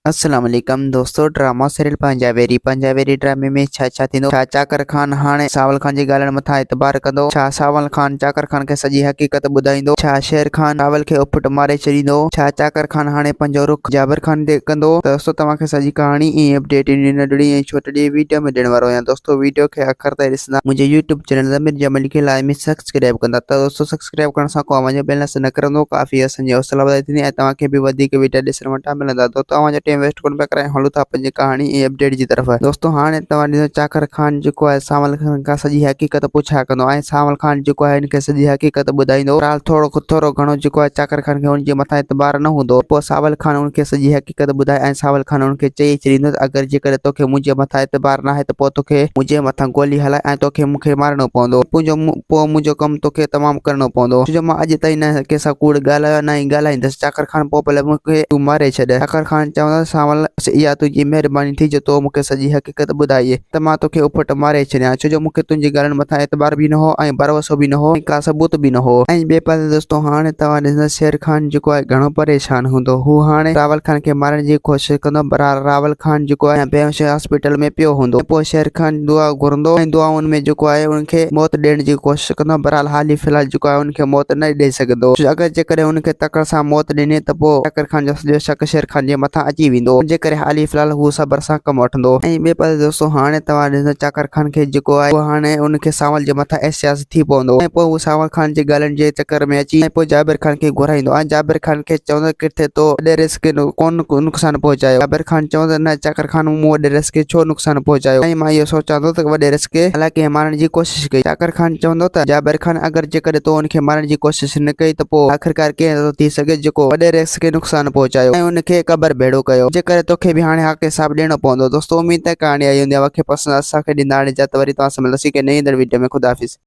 السلام عليڪم دوستو ڊرامو سيريل پنهنجا ويري پنهنجا ويري ڊرامي ۾ ڇا ڇا ٿيندو ڇا چاڪر خان هاڻي ساول خان جي ڳالهين مٿان اعتبار ڪندو ڇا ساول خان چاڪر خان کي سڄي حقيقت ٻڌائيندو ڇا شير خان ساول کي اڦٽ ماري ڇڏيندو ڇا چاڪر خان هاڻي پنهنجو رخ جابر خان تي ڪندو ته دوستو توهان کي سڄي ڪهاڻي ۽ اپڊيٽ ان ننڍڙي ۽ ڇوٽڙي ويڊيو ۾ ڏيڻ وارو آهيان دوستو ويڊيو کي آخر تائين ڏسندا منهنجي يوٽيوب چينل ضمير جمالي کي لازمي سبسڪرائب ڪندا ته دوستو سبسڪرائب ڪرڻ سان ڪو اوهان جو بيلنس نه ڪرندو ڪافي اسان جي حوصلا وڌائي ٿيندي ۽ توهان کي به وڌيڪ ويڊيا ڏسڻ وٽان ملندا دوستو اوهان جو ٽيم ويسٽ ڪونه پيا ڪرايون هلون ٿا پنهنجي ڪهاڻي ۽ اپڊيٽ جي طرف دوستو هاڻي توهان ڏسو چاڪر خان جيڪو آهي سانول خان کان سڄي حقيقت پڇا ڪندو ۽ سانول خان جيڪو آهي هن کي سڄي حقيقت ٻڌائيندو بهرحال ٿورو ٿورو گهڻو جيڪو آهي چاڪر خان کي هن جي مٿان اعتبار نه هوندو پوء سانول خان هن کي سڄي حقيقت ٻڌائي ۽ سانول خان هن کي چئي ڇڏيندو ته اگر جيڪڏهن توکي منهنجي مٿان اعتبار ناهي ته پوء توکي منهنجي مٿان گولي هلائي ۽ توکي مون کي مارڻو پوندو پنهنجو پوء منهنجو ڪم توکي تمام ڪرڻو پوندو، ڇو جو مان اڄ تائين نه ڪنهن سان ڪوڙ ڳالهايو آهي نه ئي ڳالهائيندس. چاڪر خان پوء ڀلي مون کي تون ماري ڇڏ. چاڪر خان چوندو ته سانول بس اها تنهنجي مهرباني ٿي جو تو مون کي سڄي حقيقت ٻڌائي ته مان توکي اڦٽ ماري ڇڏيان، ڇو جو مون کي تنهنجي ڳالهين مٿان اعتبار به نه هو ۽ ڀروسو به نه هو ۽ ڪا ثبوت به نه هو. ۽ ٻئي پاسي دوستو هاڻي توهان ڏسندا شير خان جيڪو آهي گهڻو پريشان هوندو. هو هاڻي راول خان کي مارڻ جي ڪوشش ڪندو پر راول خان جيڪو آهي بيهوش هاسپيٽل ۾ پيو هوندو ۽ پوء شير خان دعا گهرندو ۽ دعائن ۾ جيڪو آهي ان کي موت ڏيڻ جي ڪوشش ڪندو بهرحال حالي في الحال جيڪو آهي ان کي موت نه ڏئي سگهندو ڇو جو اگر جيڪڏهن ان کي تڪڙ سان موت ڏني ته پوء چاڪر خان جو سڄو شڪ شير خان جي مٿان اچي ويندو ان جي ڪري حالي في الحال هو صبر سان ڪم وٺندو. ۽ ٻئي پاسي دوستو هاڻي توهان ڏسندا چاڪر خان کي جيڪو آهي اهو هاڻي ان کي سانول جي مٿان احساس ٿي پوندو ۽ پوء هو سانول خان جي ڳالهين جي چڪر ۾ اچي ۽ پوء جابر خان کي گهرائيندو ۽ جابر خان کي چوندو ڪٿي تو وڏيريس کي ڪونه نقصان پهچايو؟ جابر خان چوندو نه چاڪر خان مون وڏيريس کي ڇو نقصان پهچايو ۽ مان اهو سوچان ٿو ته وڏيريس کي الائي ڪنهن مارڻ جي ڪوشش ڪئي. چاڪر خان چوندو ته جابر خان اگر جيڪڏهن تو ان کي مارڻ جي ڪوشش نه ڪئي ته پوء آخرڪار ڪيئن ٿو ٿي سگهي جيڪو وڏيريس کي نقصان پهچايو ۽ ان کي قبر ڀيڙو ڪيو جي ڪري توکي به هاڻي حق حساب ڏيڻو پوندو. دوستو اميد ته ڪهاڻي آئي هوندي اوهان کي پسند اسان کي ڏيندا هاڻي اجازت وري توهان سان ملنداسين ڪنهن نئين ايندڙ وڊيو ۾ خدا حافظ.